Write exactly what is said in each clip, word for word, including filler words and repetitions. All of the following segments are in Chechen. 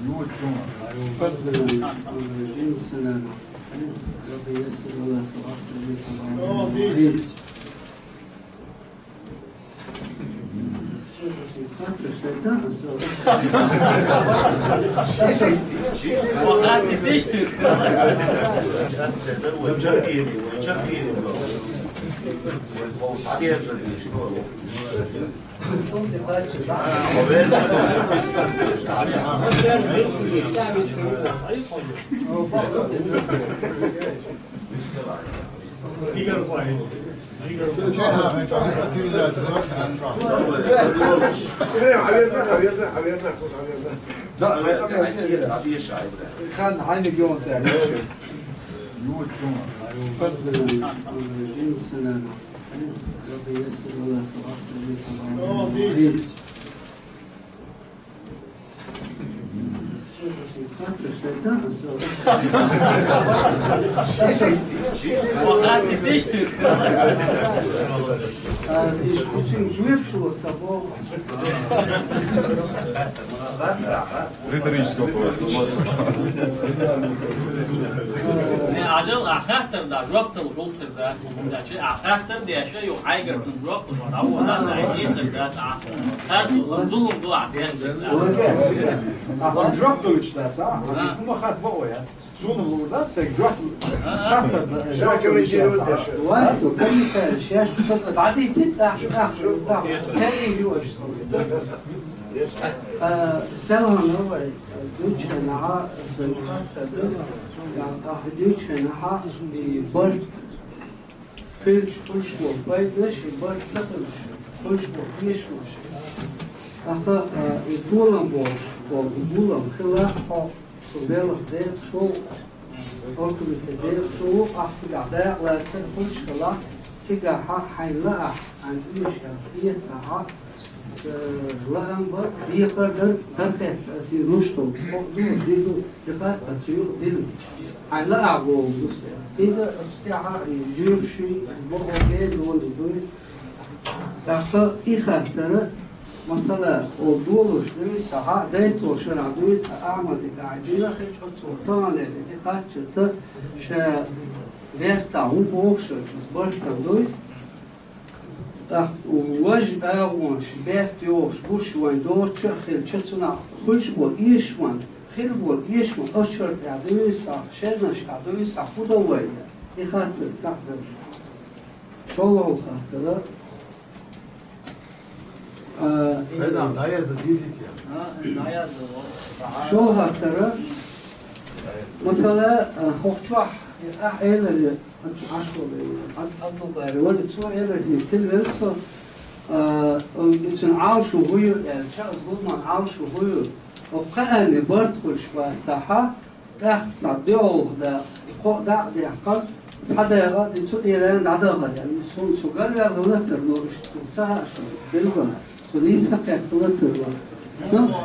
يوتيوب. فضل من الجنس لنا. ربي يسر ولا تعسر. Риторический вопрос. Ажал ахаттар да, жоп тал жолсар да. Значит, ахаттар да, яша ю айгар тун жоп, а вона да, айгар да, а. Хар ту зулум ду а, да. А ту жоп тал ичта, а? Кума хат бо ояц. Зулум лурда, сен жоп. Хаттар да, жоп тал ичта. Ладно, комментарий, я что-то, да, ты, ты, да, да, да, да. Э, Селхан Овай, дуьйцу хенахь, сан хаттар ду, я, ахь дуьйцу хенахь, и барт хилча хуьлуш болу пайданаш, и барт ца хилча хуьлуш болу эшамаш. ТӀаккха, э, и толам болуш болу, и гулам хила хьо, цу белхан декъашхо, хӀокхуьнца декъашхо, ахь цигахь дакъа лаьцна хуьлуш хилахь, цигахь хьайн лаахь, хьайн оьшуш хетахь, Сан лаам бан, бехар дар, дар хетта, ас иза луш долу, хӀокху ду, ди ду, ди хатта, цу юкъа дина. Хьайн лаахь боху ду сан. Иза оцу тӀаьхьа жоьпаш юй, боху гена долу дуй. ТӀаккха и хаттара, масала, о долуш дуй, сан хьан дайтолу шарахь дуй, сан Ахьмадика хьайн дина, хи чӀо цо таханлера и хаттарца, ша бертахь ву бохуш, барстам дуй. ТӀаккха важа агӀонаш, бертахь йогӀуш гуш вайн доцуш а хилча, цунах хуьлуш болу эшаман, хир болу эшаман, аш шарахь дуьйцу схьа, шернаш тӀехь дуьйцу схьа, хӀун дан вай? И хаттар цхьаъ дара. ШолгӀа хаттара. А, Айдан, дӀаязда дийзийта. А, дӀаязда. ШолгӀа хаттара. Масала, а, хӀокху чохь, ахь элира, Ӏаш волу, Ӏабдулбари вара, цо элира, хӀинца тилвелла со, а, цуьнан Ӏалашо хӀун ю аьлча, аса гулман Ӏалашо хӀун ю? Оцу кхаанне барт хуьлуш бацахьа, тӀаккха цхьа дуьхьалха да, кхоъ дӀа а даьккхина, цхьа дагӀа а ди, цу тӀера дӀадахана, суна со гарваьлла латар ло, иштта ца хаьа шуна, билггал. Цу нийса кхетта латар вара. Ну,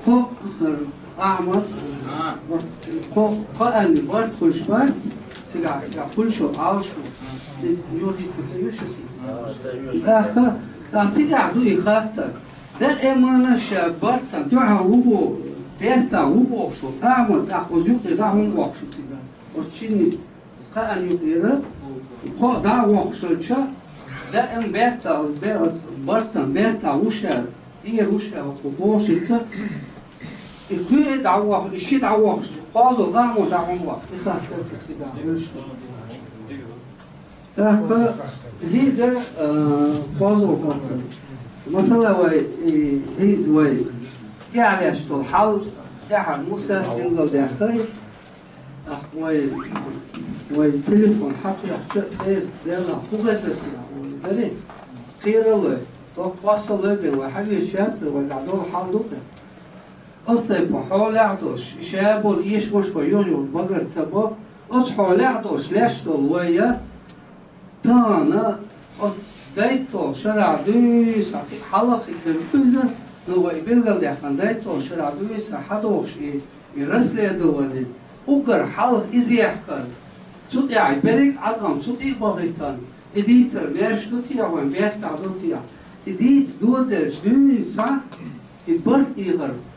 кхо, Ахьмад, кхо, кхо аьлла барт хуьлуш бац, цигахь, цигахь хуьлуш йолу Ӏалашо. Иза йохийта ца ю шу. ТӀаккха, тӀаккха цигахь ду и хаттар. Даимана ша бартан дуьхьал ву боху, бертан ву бохуш волу Ахьмад, тӀаккха оцу юкъе дӀа хӀунда воккхуш ву цигахь? Оцу шинна Кхаанна юкъера, кхоъ дӀа а воккхуш хилча, даим бертахь, бер-, бартан бертахь ву ша, тӀера ву ша, хӀокху бохуш хилча, и кхоъ дӀа а воккхуш, и шиъ дӀа а воккхуш, кхозлагӀа а дӀа хӀунда воккху, и хаттар цигахь хуьлуш. ТӀаккха хӀинца, а, кхозлагӀа хаттар. Масала, вай, и, хӀинца вай тӀаьхьа леш долу хьал, тӀаьхьара муса билгалдаьккхи, Ах, вай, вай телефон хьакхехча, эр, Делахь, хӀун хезар цигахь, вай, дари? Кхералой, тӀаккха кхоссалой бен, вай хьан везаш яцара, вай гахь долу хьал ду-кх. Оцу тайпа хьолехь а долуш, ша болу эшамаш вай юха-юха багар ца бо, оцу хьолехь а долуш леш долу вай я, Тахана оцу дайтталгӀа шарахь дуьйса хьалха хи хир ду иза, но вай билгалдаьккхина дайтталгӀа шарахь дуьйса хьадохуш и, и расследование, уггар хьалха иза яьккхар, цу тӀехь и берриг а Ӏаткъам цу тӀе а бахийтина, и дийцар маьрша ду техьа вайн бертахь ду техьа, и дийца доделча дуьйса И барт ийгӀар,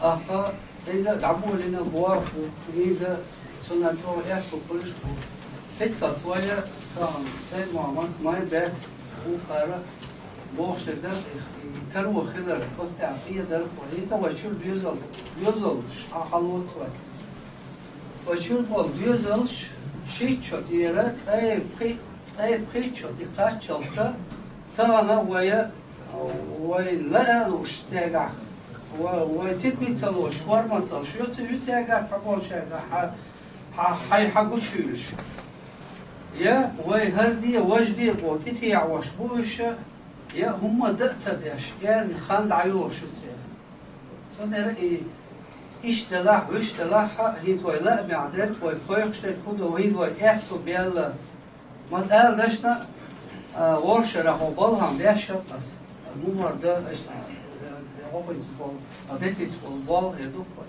Аха, иза дӀаболийна боху, иза цунна чӀогӀа аьтту хуьлуш бу. ХӀинццалц вай, а, Сайд-Мухьаммад, май бац, вукхара бохуш дара, и таро хилар, оцу тӀехь къедар, вай хӀинца вай чуьра доьзал, доьзалш хьа-, хьалоцу вай. Вай чуьра болу доьзалш шийтта шо тӀера, ткъе пхи-, ткъе пхийтта шо тӀе кхаччалца, тахана вай, вай лаа а лууш цигахь, ва-, вай тидам ца лоцуш, форматалш ю ца ю цигахь цхьаболчаьрга хьа-, хьа-, хьай хьа гучуьйлуш. Я вай хӀара де, важа де боху тӀетеӀош бу уьш, я хӀумма дан а ца деш, эрна хан дӀайолуш ю церан. Цундела и иштта делахь, вуьш делахь, хӀинца вай лаамехь дерг, вай кхойкхуш дерг хӀун ду, хӀинца вай аьтту белла. Ма ала дашна, а, вовшара хьо балхьан беш аса. Ну, мар да, аша, а, гӀо хӀинца болу, а, детица болу болу хир ду вай.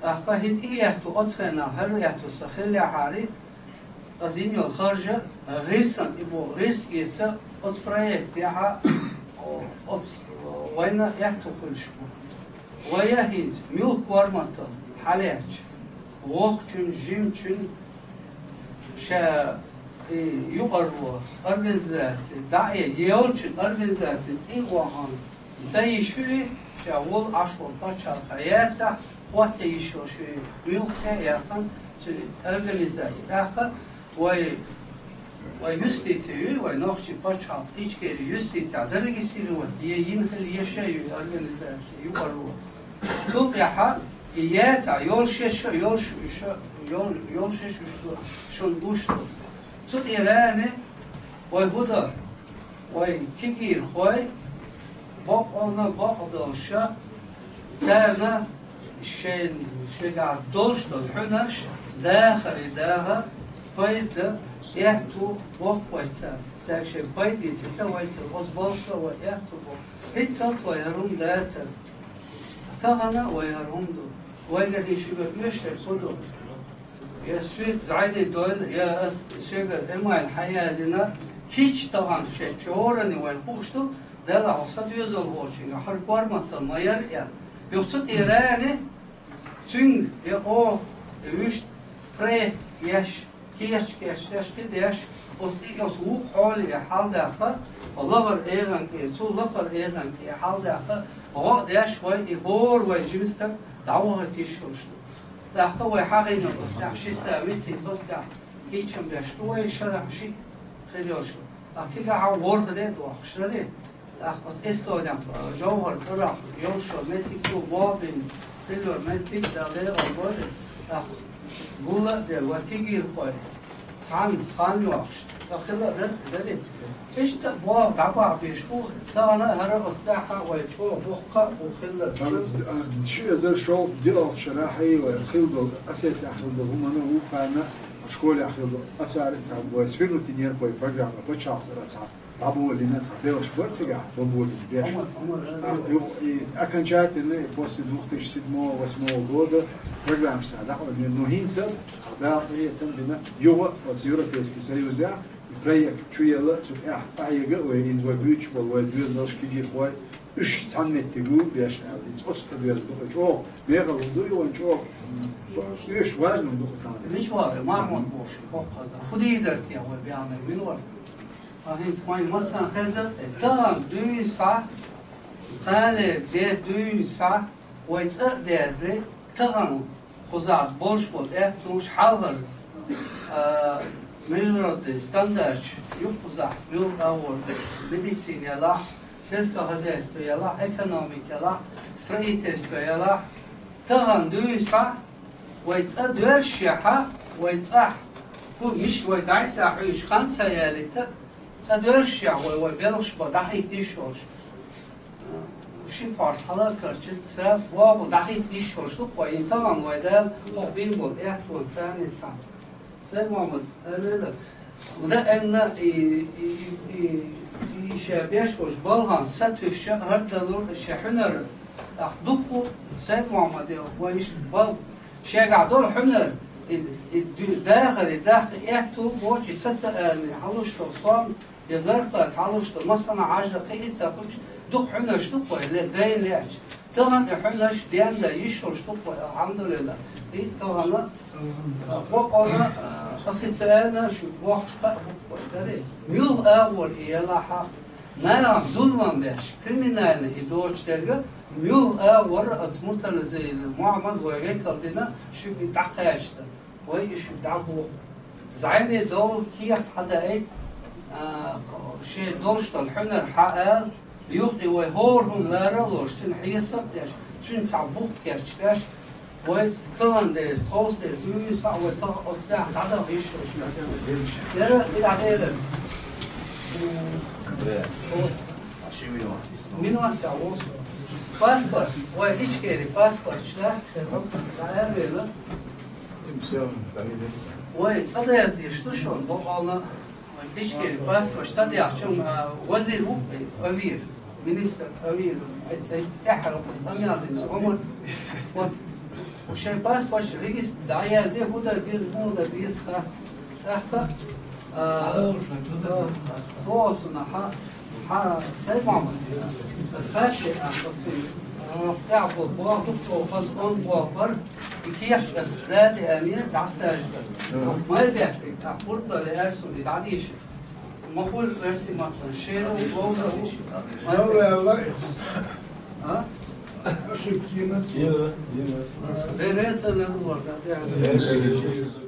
ТӀаккха хӀинца и аьтту оцу хенахь, хӀара аьтту сан хиллехьара, аса йина йолу харжа, а, гӀирсан тӀе боху, гӀирс эца оцу проектехьа, о, оцу, о, вайна аьтту хуьлуш бу. Вай а хӀинца муьлхха форматал хьалаьцча, воккхачун, жимачун ша и юкъарло организаци, дӀа а йолчун организацин тӀе а вахана, дан йиш ю и, ша волу Ӏаш волу пачхьалкхехь яцахь, хӀотта йиш йолуш ю и, муьлхха а яхана, цуьнан организаци. ТӀаккха вай, вай юстици ю, вай нохчийн пачхьалкх, Ичкери юстицехь зарегистрировать е йина хила еш а ю организаци, юкъарло. Цул тӀаьхьа и яцахь, йолуш еш а, йолуш уьш а, йол-, йолуш еш уьш шуна гуш ду. Цу тӀе рани вай хӀун до? Вай кегийрхой, бокъонна бакъдолуша, царна шайн, шайгахь долуш долу хьуьнарш дахаре даха, пайда, аьтту боккху вай царна. Цаьрга шайн пайда эцийта вай царна, оцу балхашо вай аьтту боккху. ХӀинццалц вай хӀара хӀума дацара. Тахана вай хӀара хӀума ду. Вайгара и шуьга оьшург хӀун ду? Я соьца зӀайде дойла, я ас соьгара эмайл хьаязйина, кийча тахана шайн чорани вайн хууш ду, Дала хьо сан доьзал волчуьнга хӀара корматал ма яра аьлла. Юха цу тӀе рани, цуьнга я оха, я вуьшта проект еш, кечаш-кечдеш, кхидеш, оцу и оцу вукху хьоле хьалдаккха, лахара эгӀан тӀе, цу лахара эгӀан тӀе хьалдаккха, гӀо а деш вай, и хӀора вай жима стаг дӀавахийта йиш йолуш ду. ТӀаккха вай хьагӀийна оцу тӀехь ши са меттиг, оцу тӀехь кийчам беш ду вай, шарахь шиъ хир йолуш ду. Ткъа цигахь а ворхӀ де а дохуш, шаре? ТӀаккха оцу Эстонехь, а, жовхӀар цӀарахь йолуш йолу меттиг ду, бобин хилло меттиг, Дала декъал бойла. ТӀаккха гулла а делла, вай кегийрхой, цхьаьна хан йохуш, цкъа хилла а дара, дарий? Иштта а болх дӀабахьа безаш бу, тахана а хӀара оцу тӀехь а вай чӀогӀа боккха а бу хилла. Ши эзар шолгӀа диъалгӀачу шарахь а вай аса хилла долу, Осетехь хилла долу хӀуманна а вукхарна, школехь хилла долу, а цара а цхьаьна вай Свернутиньерхой программа, пачхьалкх цӀарахь цхьа дӀаболийна, цхьа белхаш бара цигахь, бо болийна беш. А, ю-, и окончательный после две тысячи седьмого, восьмого года программаш цхьа дӀакъоьллина. Ну, хӀинца цхьа Дала къинхетам бина, юха оцу Европейский Союзехь и проект чу елла, цу тӀехь къахьега а вай, хӀинца вай буьйцуш болу вай доьзалш, кегийрхой, уьш цхьана меттиг ву беш аьлла, хӀинца оцу тӀе доьзна ду, чӀогӀа мехала ду и вайн чӀогӀа, уьш важно ду-кх тахана. Мича вара, Махьмуд бохуш, хӀокхуза? ХӀун дийр дара те вай баьхнарг, мила вара? Ткъа хӀинца вайн массарна хезна, тахана дуьйна схьа, кхане де дуьйна схьа, вай цӀа а дезле, тахана кхузахь болуш болу аьттонаш хьалхара, а, международный стандарташ ю кхузахь, муьлхха а волу, медицина ялахь, сельское хозяйство ялахь, экономика ялахь, строительство ялахь, тахана дуьйна схьа, вай цӀа доьршехьа, вай цӀахь, хӀу миш вай дӀайса хьуьйсуш хан ца ялийта, цӀа доьршехь вай, вай белхаш бан дӀахӀитта йиш йолуш. Ши пхьорс хьала а карча, са боху дӀахӀитта йиш йолуш ду-кх вай, и тахана вай Дала хӀокху бийна болу аьттонца царна цхьаьна. Сайд-Мухьаммад, Ӏелийла, дан аьнна, и, и, и, и, и ша беш болчу балхана сатуьйсуш, хӀара далур ша хьуьнар, тӀаккха дуккха а Сайд-Мухьаммаде вай иштта бал-, шегахь долу хьуьнар, и, и ду-, дахар, и даккха, и аьтту бохучу, и са ца алий, хьалуш долу сом, я зарплата хьалуш долу, массанхьа хьажа, кхин а ца хуьлуш, дукха хьуьнарш ду-кх вай, ле, дай леача. Тахана и хьуьнарш денна йиш йолуш ду-кх вай, алхьамдулиллахӀ. И тахана, а, бакъонна, а, официально шу бохуш кхаъ бу-кх вай, дарий. Муьлха агӀор и елахь а, нахана зулам беш, криминальный и доцуш дерг, муьлха агӀор оцу Мурталазиев Мухьаммад вай векал дина, шуьга и дӀакхача дара. Вай и шуьга дӀабоху. ЗӀене довла кехат хьадаийта, а, шен долуш долу хьуьнар хьаала, юха и вай хӀора хӀума лара а лоруш, цуьнан хьесап а деш, цуьнан цхьа бух кечбеш, вай тахана дела, тховса дела, зуьйса а вай тахана оцу тӀехь дӀадаха йиш йолуш. Дера, и дӀаделира. Минот тӀехь ву. Паспорт, вай Ичкери паспорт дац, дӀаэрвелла. Вай цӀа дерзийша ду шуна, бакъонна, вай Ичкери паспорт ца дехча, а, вазир ву, Авир, министр Авир, хӀинца, хӀинца тӀаьххьара къамел дина, Ӏумар. Вот. Шайн паспорт регистр дӀаязде, хӀун дар деза, муха дар деза, ха. ТӀаккха, а, хӀо цунах, хьан, хьан, Сайд-Мохьмад, хатте, а, оцу, а, тӀехь болу боху, оха хаза он боху бара, и кехаташ ас дали аьллера, дӀасажда. Май бехке, а, хурдале аьрсу, и дӀадийша. Ма хуьлу оьрсийн маттана, шен ву, вовза ву. А? Берен ца лелор, да, да.